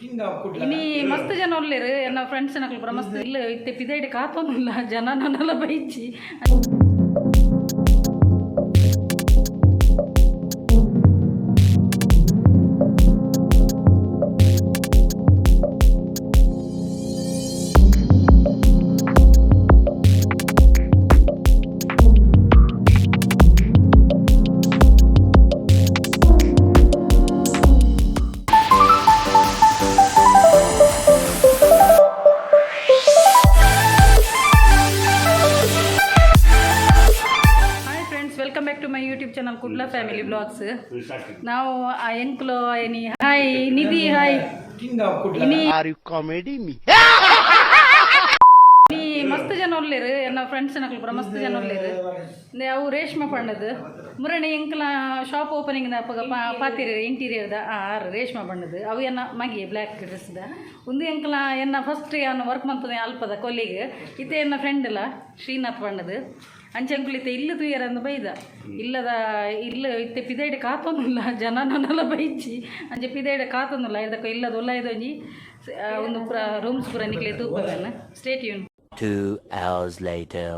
ಇನಿ ಮಸ್ತ್ ಜನ ಉಲ್ಲೆರ್ ಎನ್ನ ಫ್ರೆಂಡ್ಸ್ ನಕುಲು ಪೂರ ಮಸ್ತ್ ಇಲ್ಲ ಇತ್ತೆ ಪಿದೈಡ್ ಕಾತೊಂದುಲ್ಲ ಜನ ನನಲ baiji. Hi friends, welcome back to my YouTube channel Kudla family blogs. ನಾವು ಆ ಎಂಕ್ಲೋ ಎನಿ ಹಾಯ್ ನಿಧಿ ಹಾಯ್. ಇನಿ Are you comedy me? ಇನಿ ಮಸ್ತ್ ಜನ ಉಲ್ಲೆರ್ ಎನ್ನ ಫ್ರೆಂಡ್ಸ್ ನಕುಲು ಪೂರ ಮಸ್ತ್ ಜನ ಉಲ್ಲೆರ್. ಇಂದೆ ಅವು ರೇಷ್ಮೆ ಬಣ್ಣದ ಮುರಣಿ ಎಂಕ್ಲ ಶಾಪ್ ಓಪನಿಂಗ್ ಅಪಗ ಪಾತಿರಿ ಇಂಟೀರಿಯರ್ದ ಆರು ರೇಷ್ಮೆ ಬಣ್ಣದ ಅವು ಎನ್ನ ಮಗಿ ಬ್ಲ್ಯಾಕ್ ಡ್ರೆಸ್ದ. ಒಂದು ಎಂಕ್ಲ ಎನ್ನ ಫಸ್ಟ್ ಯಾನ್ ವರ್ಕ್ ಮಂತದೆ ಅಲ್ಪದ ಕೊಲ್ಲಿಗೆ ಇತ್ತೆ ಎನ್ನ ಫ್ರೆಂಡ್ ಅಲ್ಲ ಶ್ರೀನಾಥ್ ಬಣ್ಣದ. ಅಂಚೆ ಎಂಕುಲು ಇತ್ತೆ ಇಲ್ಲು ತೂಯರಂದು ಬೈದ ಇಲ್ಲದ ಇಲ್ಲ ಇತ್ತೆ ಪಿದೈಡ್ ಕಾತೊಂದುಲ್ಲ ಜನ ನನಲ ಬೈಜಿ. ಅಂಚೆ ಪಿದೈಡ್ ಕಾತೊಂದುಲ್ಲ ಇದಕ್ಕೆ ಇಲ್ಲದ ಉಲ್ಲ ಇದೊಂಜಿ ಒಂದು ಪೂರ ರೂಮ್ಸ್ ಪೂರ ನಿಕ್ಲೆ ತೂಪವೇನು. Stay tune. 2 hours later.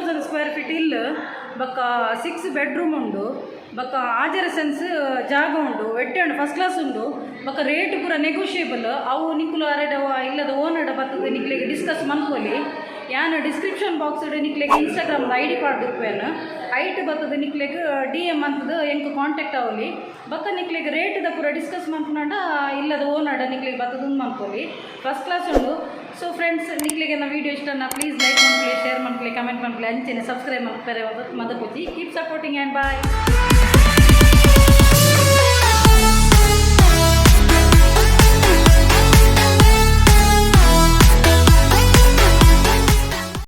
3000 square feet ಇಲ್ಲ್, ಬೊಕ್ಕ ಸಿಕ್ಸ್ ಬೆಡ್ರೂಮ್ ಉಂಡು, ಬೊಕ್ಕ ಆಜರ ಸೆನ್ಸ್ ಜಾಗ ಉಂಡು. ಎಡ್ಡೆ ಉಂಡು, ಫಸ್ಟ್ ಕ್ಲಾಸ್ ಉಂಡು. ಬೊಕ್ಕ ರೇಟ್ ಪೂರ ನೆಗೋಷಿಯಬಲ್. ಅವು ನಿಕುಲು ಅರೆಡ ಇಲ್ಲದ ಓನರ್ಡ ಬತ್ತದ ನಿಕ್ಲೆಗ್ ಡಿಸ್ಕಸ್ ಮನ್ಪೊಲಿ. ಯಾನ್ ಡಿಸ್ಕ್ರಿಪ್ಷನ್ ಬಾಕ್ಸ್ ನಿಕ್ಲೆಗ್ ಇನ್ಸ್ಟಾಗ್ರಾಮ್ ಐಡಿ ಪಾಡ್ದಿಪ್ಪೇನು. ಐಟ್ ಬತ್ತದ ನಿಕ್ಲೆಗ್ ಡಿಎಮ್ ಅಂತದ ಎಂಕ್ ಕಾಂಟ್ಯಾಕ್ಟ್ ಆವೊಲಿ. ಬೊಕ್ಕ ನಿಕ್ಲೆಗ್ ರೇಟ್ ದ ಪೂರ ಡಿಸ್ಕಸ್ ಮನ್ಪುನಾಂಡ ಇಲ್ಲದ ಓನರ್ಡ ನಿಕ್ಲೆಗ್ ಬತ್ತದ ಮನ್ಪೊಲಿ. ಫಸ್ಟ್ ಕ್ಲಾಸ್ ಉಂಡು. ಸೊ ಫ್ರೆಂಡ್ಸ್, ನಿಕ್ಲೆಗ್ ಎನ್ನ ವೀಡಿಯೋ ಇಷ್ಟನ ಪ್ಲೀಸ್ ಲೈಕ್ ಮನ್ಪುಲೆ, ಶೇರ್ ಮನ್ಪುಲೆ, ಕಮೆಂಟ್ ಮನ್ಪುಲೆ, ಅಂಚೆನೆ ಸಬ್ಸ್ಕ್ರೈಬ್ ಮನ್ಪರೆ ಮದಪೊಡ್ಚಿ. Keep supporting and bye.